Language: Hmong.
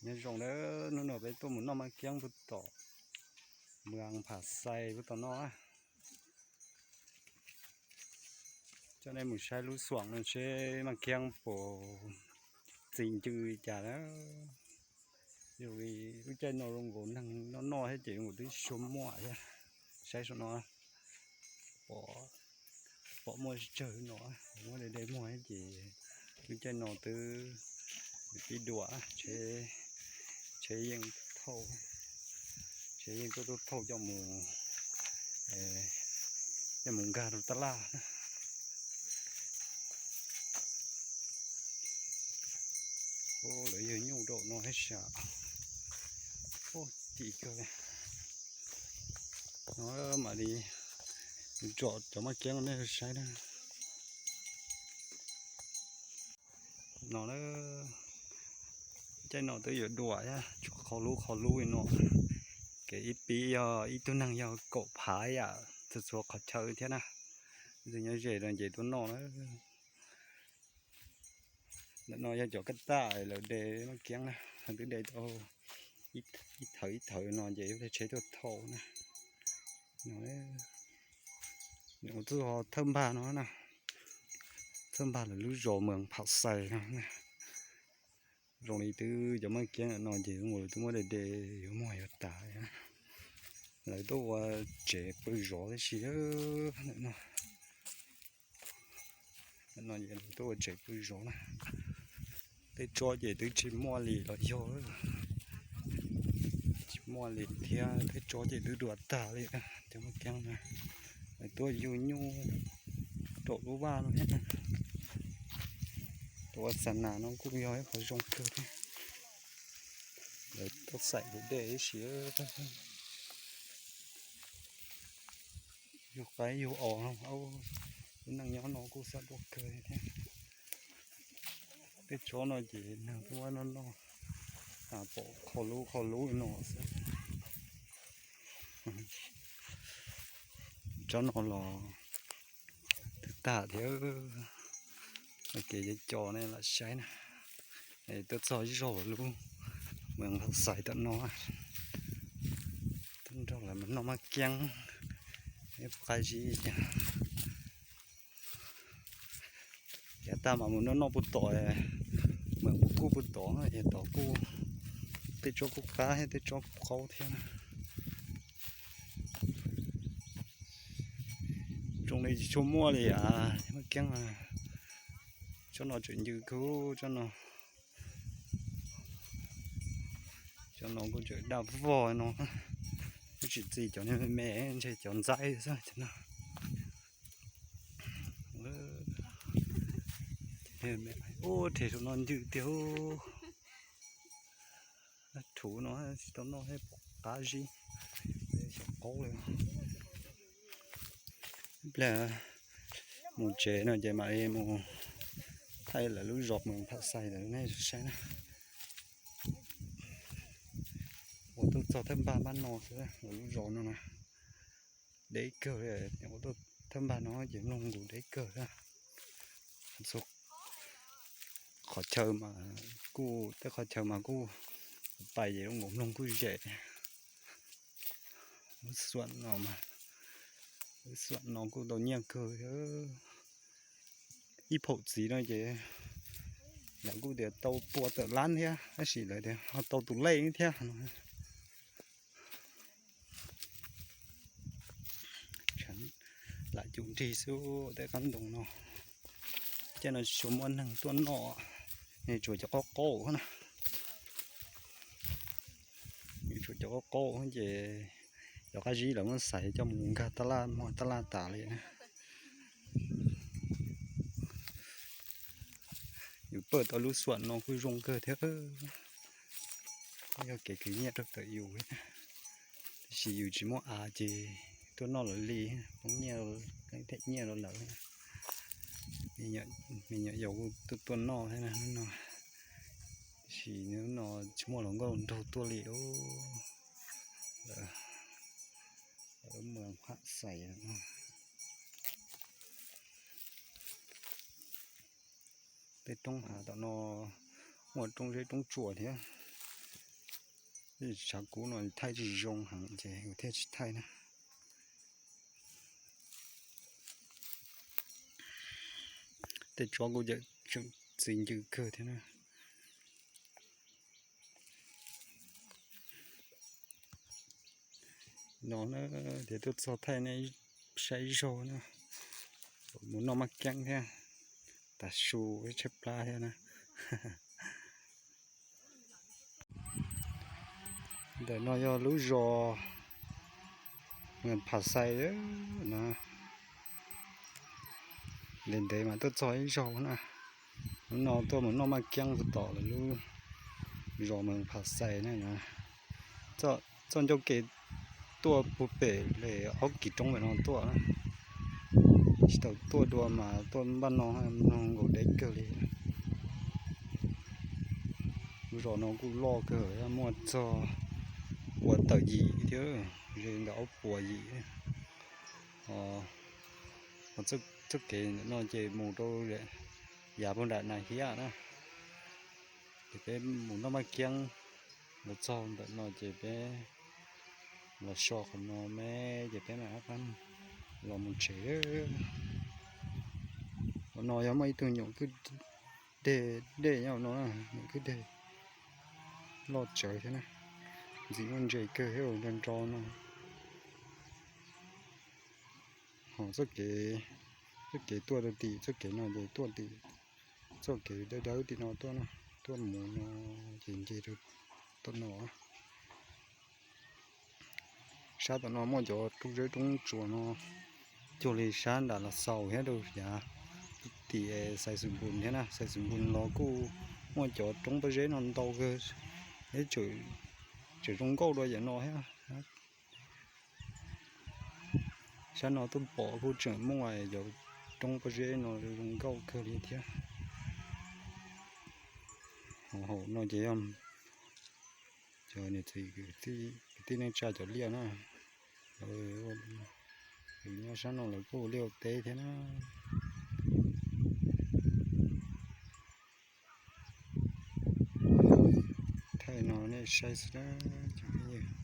Nyob zoo nawb, hnub no peb tuaj mus noj maj kiab puag tom Mws Pham Xais puag tom no. Coj nej mus saib lub xuam no seb maj kiab puas txi ncw li cas na. Yog li lub caij no zoo nkaus neeg noj noj thiab ces zoo nkaus twb tsis tshua muaj thiab. Saib saum no, pom muaj tsawg no, muaj de de muag thiab ces lub caij no twb pib dua, tsheb yeej thauj, tsheb yeej tuaj tuaj thauj coj mus, coj mus nkag rau tab laj na. Lawv yawg nyuj rau no thiab sas. Ub, ci kawg li. No mam li tsom cov maj kiab nej saib na. No, caij no twb yuav dua thiab, tshuav qhov lub qhov lub li no. Kev ib pib yog ib tug neeg yog kaum phav yam txhua txhua qhov chaw thiab na. Tus nyob ze no ces tuaj noj na. Ntawm no yog cov kaj taj lawv de maj kiab na, lawv twb de tau ib thawv ib thawv no ces yuav tsheb tuaj thauj na. Tus thawj npag no na, thawj npag lawv lub zos Mws Pham Xais no. Zoo li twb cov maj kiab no ces lawv twb muab de de yuav muag yuav tas. Lawv tuaj ua tsev pw zov tib si no. No ces lawv tuaj ua tsev pw zov na. Tej tsob ces twb tsis muaj li los yog, tsis muaj li thiab, tej tsob ces twb dua tag li. Cov maj kiab no lawv tuaj yug nyuj rau lub vaj no thiab. Tuaj ua xa nas no kuj yog ib qhov zoo kawg thiab. Lawv tuaj xaim dej dej ib si, yug qaib yug os, lub neej nyob no kuj xav dua kawg thiab. Tej tsob no ces neeg tuaj muab noj noj, pom qhov lub qhov lub no xwb. Tsob no los twb tag thiab. Ua kev cov cov nej lam saib na. Tuaj txog ib zaug lub Mws Pham Xais tom no, tuaj nrog lawv mus noj maj kiab, qab zib cas. Yav tag mas mus noj noj puag tom, mas kuj puag tom, yav tod kuj tej tsob kuj qab thiab tej tsob kuj qaub thiab. Zoo li tsis tshua muaj li as, maj kiab. Tsob no tseem ncw kawg tsob no. Cov no kuj tseem daj vog no, kuj tsis txi cov me me, ntshe cov ntxaib xwb cov no. Ub, rhe saum no ncw tiag. Rhuv no tsis tau noj thiab, qab zib, xyaum qaub li. Ib pliag mus tsev no ces mam li mus thaij lawv lub zos Mws Pham Xais lawv nej saib na. Ua tuaj txog thawj npag npab no xwb, lawv lub zos no na. Deb kawg, ua tuaj thawj npag no ces mloog nkaus deb kawg. Qhov chaw mas kuj, tej qhov chaw mas kuj pais ces zoo nkaus mloog kuj zem. Lub xuam no mas, lub xuam no kuj tau nyiaj kawg thiab. Ib phaum txiv no ces lawv kuj tias tau pua tawm lab thiab, tab sis lawv tias ho tau tus lej thiab no. Lam cum nrig xwb tej qab ntoo no. Caij no tsis tshua muaj neeg tuaj noj, tsuas cov qaub qaub na. Tsuas cov qaub qaub ces cov qab zib lawv muab xaiv coj mus nkag tab laj, muag tab laj tas li na. Yus pawj tau lub xuam no kuj zoo kawg thiab. Yog kev khwv nyiaj rau tawm yus, tab sis yus tsis muaj av ces tuaj noj lawv li, poob nyiaj, them nyiaj rau lawv. Me nyuam yaus kuj tuaj tuaj noj thiab no, tab sis hnub no tsis muaj hluas nkauj nraug tuaj li. Lawv mus qham xais no. Tej roob hav tom no muaj roob zeb roob tsuas thiab. Tshav kub no thaij tsis zoo heev ces kuv thiaj tsis thaij na. Tej tsob kuj tseem txiv ncw kawg thiab na. No na, tias tuaj txog thaij nej saib ib zaug na. Mus noj maj keeb thiab, tas su tshaib plab thiab na. Ntawm no yog lub zos Mees Phas Xais na. Ntev ntev mas tuaj txog ib zaug na. Hnub no tuaj mus noj maj keeb tom lawv lub zos Mees Phas Xais na. Txoj ncauj kev tuaj puag pem le ob kis roob pem no tuaj na. Tsis tau tuaj dua mas tuaj npaj no, mloog nkaus deb kawg li. Lub zos no kuj loj kawg, muaj txog puas tawm yim thiab, ze ntawm ob puas yim. Txoj kev ntawm no ces mus rau yav puag nram Nas Hiab na. Ces peb mus noj maj keeb, los txog ntawm no ces peb los so qhov no me, ces peb mam rov qab los mus tsev. Qhov no yog muaj ib tug nyuam kwj deg, dej nyob no, nyuam kwj deg loj tsawv thiab na, ntxim muaj ntses kawg thiab, nro nro no. Ho txoj kev, txoj kev tuaj rau tim txoj kev no ces tuaj tim txoj kev dawb dawb tim no tuaj na, tuaj mus no ces nce rau tom no. Sab tom no muaj cov roob zeb roob tsuas no cuag li sab nram Los Xaus thiab rau yav tim Xais Xwm Npus thiab na. Xais Xwm Npus los kuj muaj cov roob pob zeb no ntau kawg, tseem zoo nkauj dua yam no thiab. Sab no tuaj pom kuj tseem muaj cov roob pob zeb no zoo nkauj kawg li thiab. Hauv no ces yog cov niam txiv kwv tij neej tsa cov liaj na, lawv nyob sab no lawv kuj ua liaj ua teb thiab na. Thaij no nej saib xwb na cov phooj ywg.